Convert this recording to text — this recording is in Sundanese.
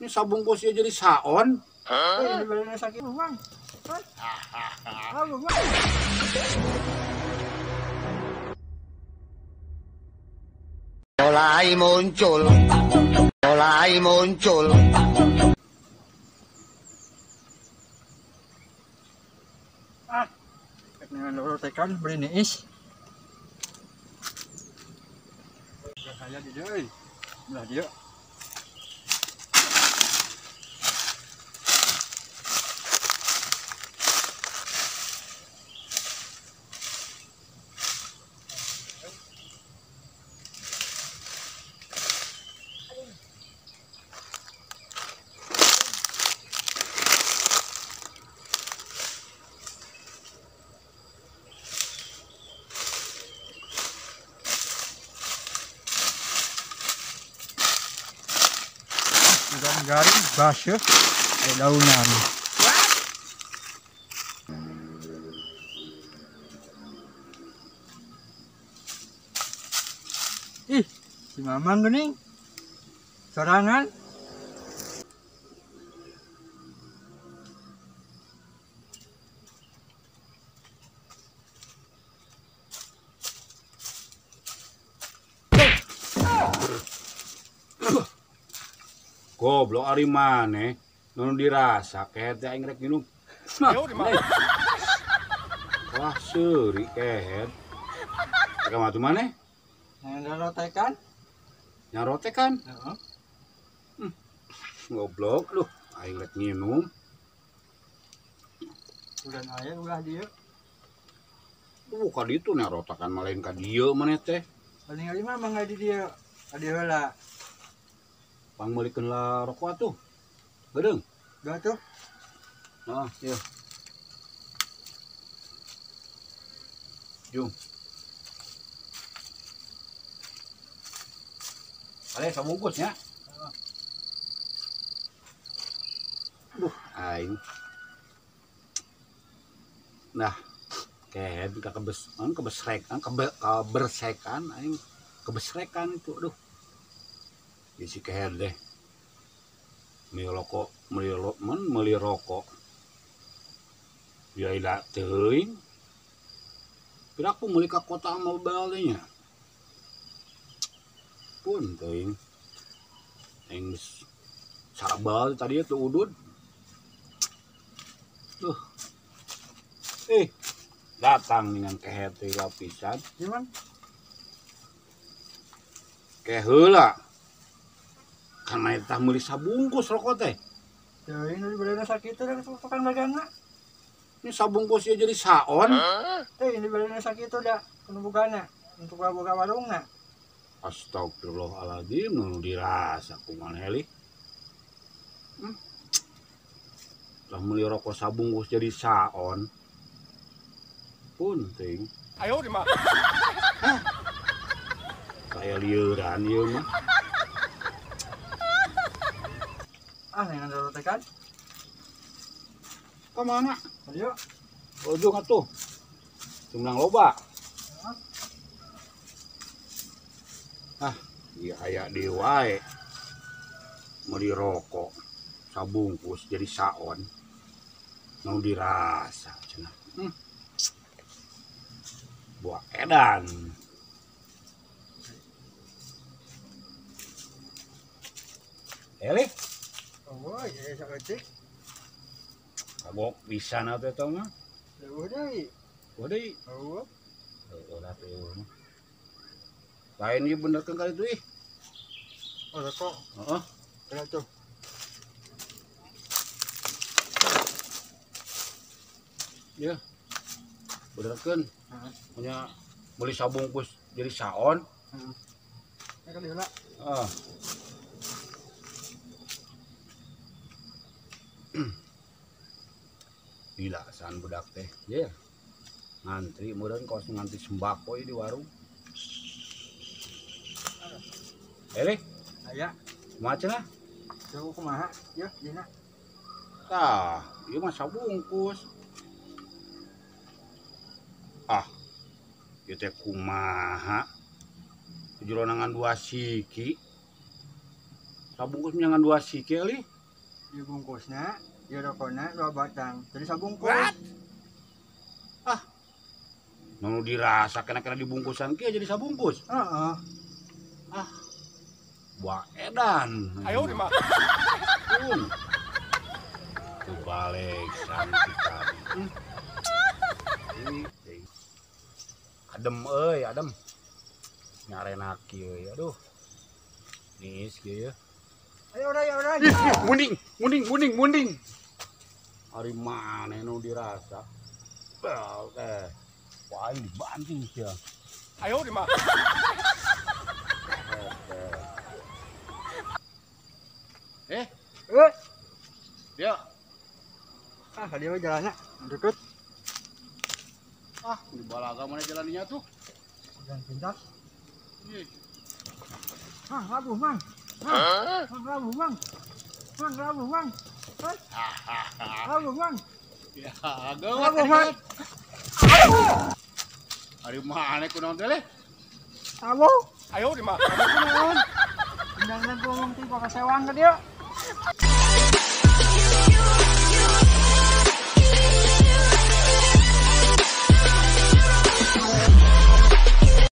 Ini sabungkusnya jadi saon. Ini sakit uang. Mulai muncul. Mulai muncul. Ah, dengan rotekan beli niis. Saya di dia, belah dia. Garing basah ada daunan. Ih, si Mamang gening sorangan. Goblok ari maneh nu dirasa kehed teh aing rek minum. Wah, seuri kehed. Ka matu maneh? Nyarotekan? Nyarotekan? Heeh. Goblok lu, aing rek nginum. Udah aya ulah dieu. Ka ditu nyarotakan mah lain ka dieu maneh teh. Paling mah mangga di dieu. Ka dieu heula. Pangmeulikeun lah rokok atuh. Geudeung. Udah tuh. Heeh, ieu. Jung. Ale sabungkus nya. Duh, aing. Nah, kehed ka kebes, an kebesrekan, kebersekan aing kebesrekan itu, aduh. Isi kehed deh. Meuli rokok, meuli rokok. Biaya teuing. Piraku meuli ka kota mobile teh nya. Pun teuing. Aing geus sabal tadi teu udud. Tuh. Datang dengan kehed teh lapisan. Gimana? Keh heula. Karena eta meuli sabungkus rokok teh. Teuing nu dibeulina sakitu da tukang dagangna. Ini sabungkusnya jadi saon. Teuing dibeulina sakitu da nu bogana, untuk boga warungna. Astagfirullahaladzim, nu dirasa kumaha heli. Lah meuli rokok sabungkus jadi saon. Pun teuing. Ayo di mah. Kayak lieuran ieu mah. Ah, yang ada rotekan. Ke mana? Ayo. Ujung atuh. Jumlah loba. Ah, iya aya deui wae. Meuli rokok sabungkus jadi saon. Nu dirasa cenah. Buah edan. Elih. Oh, iya saeutik. Kagok pisan atuh eta mah. Leuweuh deui. Leuweuh deui. Eueuh. Heueuh lah teh mah. Lain ieu benerkeun ka ditu ih. Oh, rokok. Heeh. Kena tuh. Ya. Benerkeun. Heeh. Punya meuli sabungkus jadi saon. Heeh. Ya kan heula. Heeh. Gila san budak teh. Yeah. Ngantri meureun kos ngantri sembako di warung. Eleh, aya. Kumaha cenah? Jauh kumaha? Yeuh, dina. Tah, ieu mah sabungkus. Ah. Ieu teh kumaha? Jeronangan dua siki. Sabungkus nyangan 2 sike li. Dibungkusna, ieu rokona 2 batang. Jadi sabungkus. What? Ah. Nu dirasa kena-kena dibungkusan kieu jadi sabungkus. Heeh. Ah. Wah edan. Ayo di mah. Tuh balik santi tadi. Adem euy, adem. Nyarenak kieu aduh. Nis kieu. Ayo udah, ayo udah. Munding, munding, munding, munding. Ari maneh nu dirasa. Bal teh. Wah, aing dibanting sia. Ayo di mah. Eh, eh. Dia. Ah, dia jalannya deket. Ah, di balaga mana jalannya tuh? Jalan pintas. Ih. Ah, labuh, Mang. Ah, labuh, Mang. Mang, labuh, Mang. Labuh, Mang. Ya, gawat. Labuh, Mang. Ari mana kunaon teh leh? Labuh. Ayo di mah. Kunaon? Pindah ngomong ti ka sewang ka dia.